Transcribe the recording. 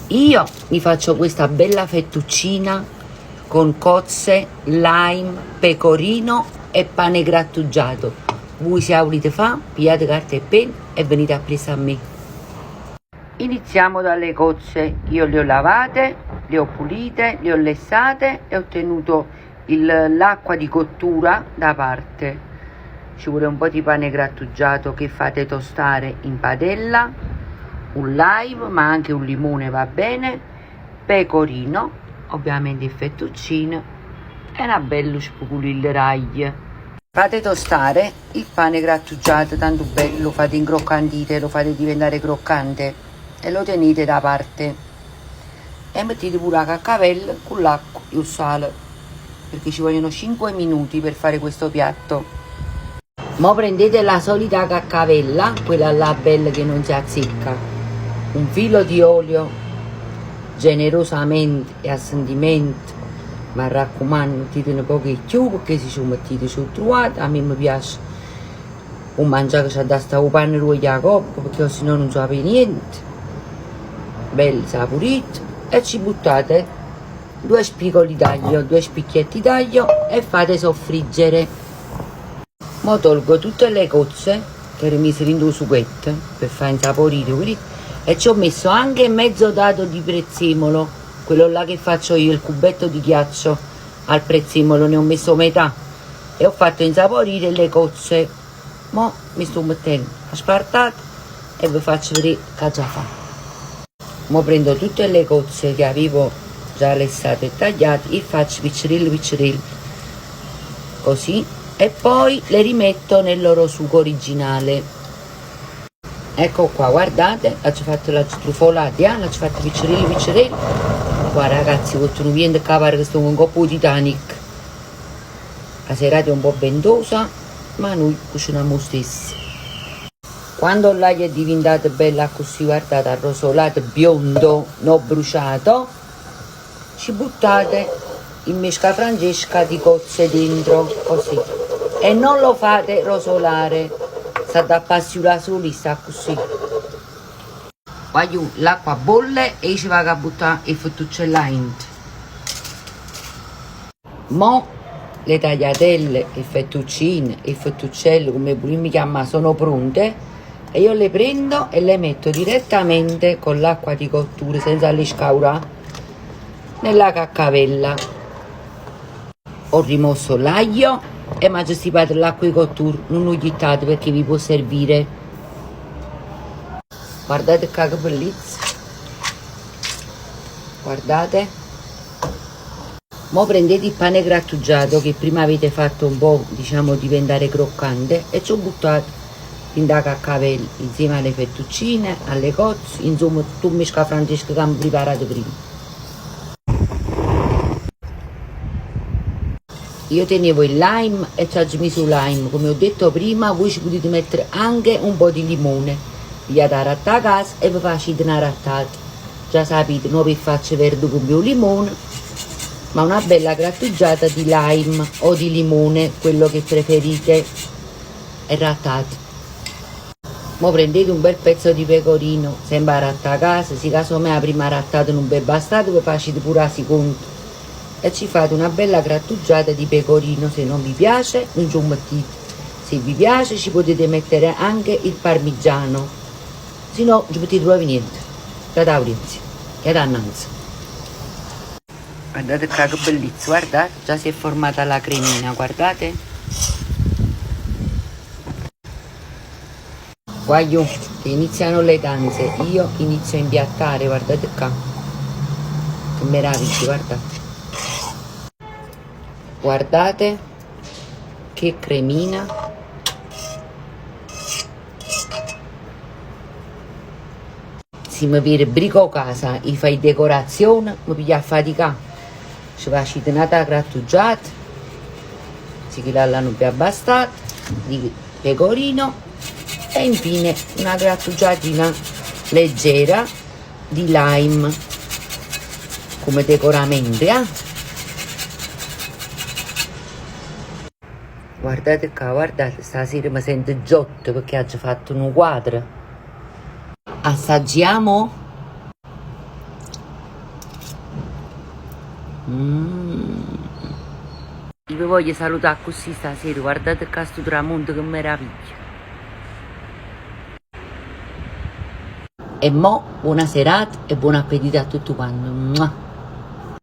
Io mi faccio questa bella fettuccina con cozze, lime, pecorino e pane grattugiato. Voi se 'a vulite fa', pigliate carta e penna e venite appriesso a me. Iniziamo dalle cozze, io le ho lavate, le ho pulite, le ho lessate e ho tenuto l'acqua di cottura da parte. Ci vuole un po' di pane grattugiato che fate tostare in padella, un lime, ma anche un limone va bene, pecorino, ovviamente il fettuccino e 'na bella spuculilla d'aglio. Fate tostare il pane grattugiato tanto bello, lo fate incroccantire, lo fate diventare croccante e lo tenete da parte. E mettete pure 'a caccavella cu l'acqua e 'o sale, perché ci vogliono 5 minuti per fare questo piatto. Mo prendete la solita caccavella, quella là bella che non si azzecca, un filo di olio generosamente e a sentimento, m'arraccumanno mettetene poco 'e cchiù pecché si ce 'o mettite ce 'o truvate, a me mi piace 'o mangià che c'adda sta 'o pane d'uoglio 'a coppa pecché si no nun sape 'e niente, bello sapurito e ci buttate due spicoli d'aglio, due spicchietti d'aglio e fate soffriggere. Mo tolgo tutte le cozze che ero mise dint' 'o sughetto per far insaporire e ci ho messo anche mezzo dado di prezzemolo, quello là che faccio io, il cubetto di ghiaccio al prezzemolo, ne ho messo metà e ho fatto insaporire le cozze. Mo mi sto mettenno 'a spartata e ve faccio vedè che aggia fa. Mo prendo tutte le cozze che avevo già lessate e tagliate e faccio piccerille piccerille così e poi le rimetto nel loro sugo originale. Ecco qua, guardate, l'aggio fatto, l'aggio trufolate, ja, l'aggio fatto piccerille piccerille. Qua ragazzi votta nu viento ca pare che stongo 'ncopp 'o Titanic. 'A serata è un po' ventosa, ma nuje cucinammo 'o stesso. Quando l'aglio è diventato bello accussì, guardate, arrosolato, biondo, no bruciato, ci buttate il mescafrancesca di cozze dentro, così, e non lo fate rosolare, s'adda appassiunà sulo isso accussì. Guagliù, l'acqua bolle e io ci vaco a buttà 'e fettuccelle 'a 'int. Mo le tagliatelle, 'e fettuccine, 'e fettuccelle, comme 'e vulimmo chiammà, sono pronte e io le prendo e le metto direttamente con l'acqua di cottura senza le scaurà nella caccavella. Ho rimosso l'aglio e m'aggio stipato l'acqua 'e cottura, nun 'o ghittate perché vi può servire. Guardate ccà che bellezza! Guardate. Mo prendete il pane grattugiato che prima avete fatto un po' diciamo diventare croccante e ce 'o buttate dint' 'a caccavella insieme alle fettuccine, alle cozze, insomma tutto 'o mescafrancesco che ammo priparato prima. Io tenevo il lime e c'aggio miso 'o lime, come ho detto prima voi ci putite mettere anche un po' di limone, pigliate 'a rattacasa e ve facite na rattata. Già sapite, no pe facce verde comme 'o limone, ma una bella grattugiata di lime o di limone, quello che preferite, e rattate. Mo prendete un bel pezzo di pecorino, sempe 'a rattacasa, si casomai 'a primma rattata nun v'è bastata ve facite pure 'a siconda e ci fate una bella grattugiata di pecorino, se non vi piace nun ce 'o mettite, se vi piace ci potete mettere anche il parmigiano. Si no nun ce putite proprio niente. Jate 'a Jate annanze. Guardate ccà che bellezza, guardate, già si è formata la cremina, guardate. Guagliù, che iniziano le danze, io inizio a impiattare, guardate ccà. Che meraviglia, guardate. Guardate che cremina. Si me vire brico casa 'e fa 'e decorazione, me piglio a faticà. Ce facite n'ata grattugiata, si chella là nun vi è abbastata, di pecorino e infine una grattugiatina leggera di lime come decoramento, ja. Guardate ccà, guardate, stasera me sento Giotto pecché aggio fatto nu quadro. Assaggiamo? Io vi voglio salutà accussì stasera, guardate ccà stu tramonto che meraviglia. E mo' buona serata e buon appetito a tutt quant.